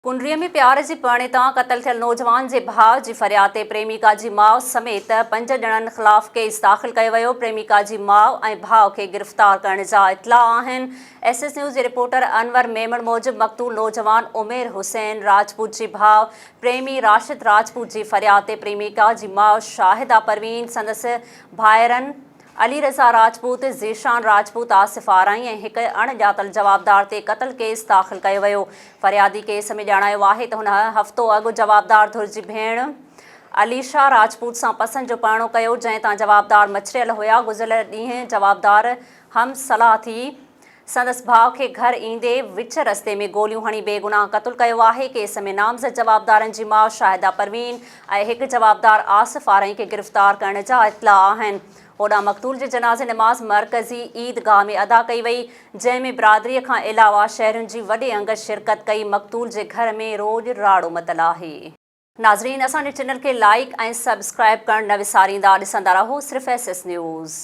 ڪنريء ۾ پيار جي پرڻي تان قتل ٿيل نوجوان جي ڀاء جي فرياد تي پريميڪا جي ماء سميت پنج ڄڻن خلاف ڪيس داخل ڪيو ويو، پريميڪا جي ماء ۽ ڀاء کي گرفتار ڪرڻ جا اطلاع آهن. ايس ايس نيوز جي رپورٽر انور ميمڻ موجب مقتول نوجوان عمير حسين راجپوت جي ڀاء پريمي راشد راجپوت جي فرياد تي پريميڪا جي ماء شاهده پروين سندس ڀائرن علي رضا راجپوت، ذيشان راجپوت، آصف آرائين ۽ هڪ اڻ ڄاتل جوابدار تي قتل ڪيس داخل ڪيو ويو. فريادي ڪيس ۾ ڄاڻايو آهي ته هن هفتو اڳ جوابدار ڌر جي ڀيڻ عليشا راجپوت سان پسند جو پرڻو ڪيو، جنهن تان جوابدار مڇريل هيا، گذريل ڏينهن جوابدار هم صلاح ٿي سندس ڀاء کي گهر ايندي وچ رستي ۾ گوليون هڻي بيگناهه قتل ڪيو آهي، ڪيس ۾ نامزد جوابدارن جي ماء شاهده پروين ۽ هڪ جوابدار آصف آرائين کي گرفتار ڪرڻ جا اطلاع آهن. هوڏانهن مقتول جي جنازي نماز مرڪزي عيد گاهه ۾ ادا ڪئي وئي، جنهن ۾ برادري کان علاوه شهرين جي وڏي انگ شرڪت ڪئي، مقتول جي گهر ۾ روڄ راڙو متل آهي. ناظرين اسان جي چينل کي لائيڪ ۽ سبسڪرائيب ڪرڻ نه وساريندا ڏسندا رهو صرف ايس ايس نيوز.